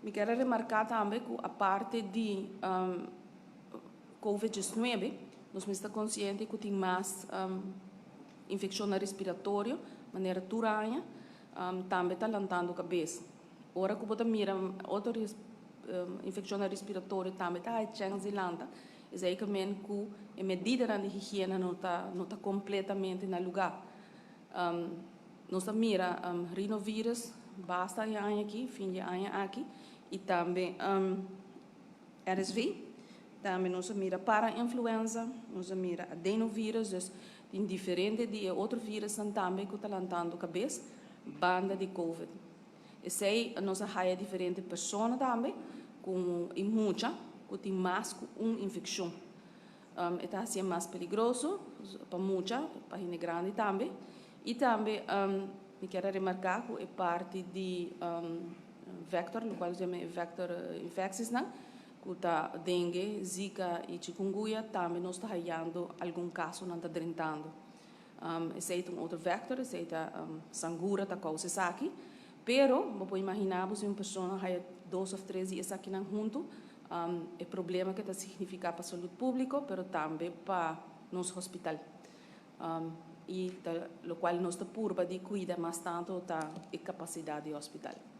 Mi ke remarká tambe ku aparte di COVID-19, nos ta konsiente ku tin mas infekshon respiratorio, manera tur aña, tambe ta lantando kabes. Ora ku bo mira otro infekshon respiratorio tambe ta chèns di lanta, esei ke men ku e medida di higiena no ta kompletamente na lugá. Nos mira rinovirus basta aña aki, fin di aña aki, i tambe RSV, tambe nos mira parainfluenza, nos mira adenovirus, dus tin diferente di otro virus tambe ku ta lantando kabes, banda di COVID. Esei nos a haya diferente persona tambe, ku i mucha, ku tin mas ku un infekshon. E ta asina mas peligroso pa mucha, pa hende grandi tambe. I tambe mi ke remarká ku e parti di vector, lokual nos yama vector infecties, no? Ku ta dengue, zika i chikungunya, tambe nos ta hayando algun kaso nan ta drentando. Esei ta un otro vector, esei ta sangura ta kousa esaki, pero bo por imaginá si un persona haya dos òf tres di esakinan huntu, e problema ku ta signifiká pa salú públiko, pero tambe pa nos hospital. I lokual nos ta purba di kuida mas tantu ta e kapasidat di hospital.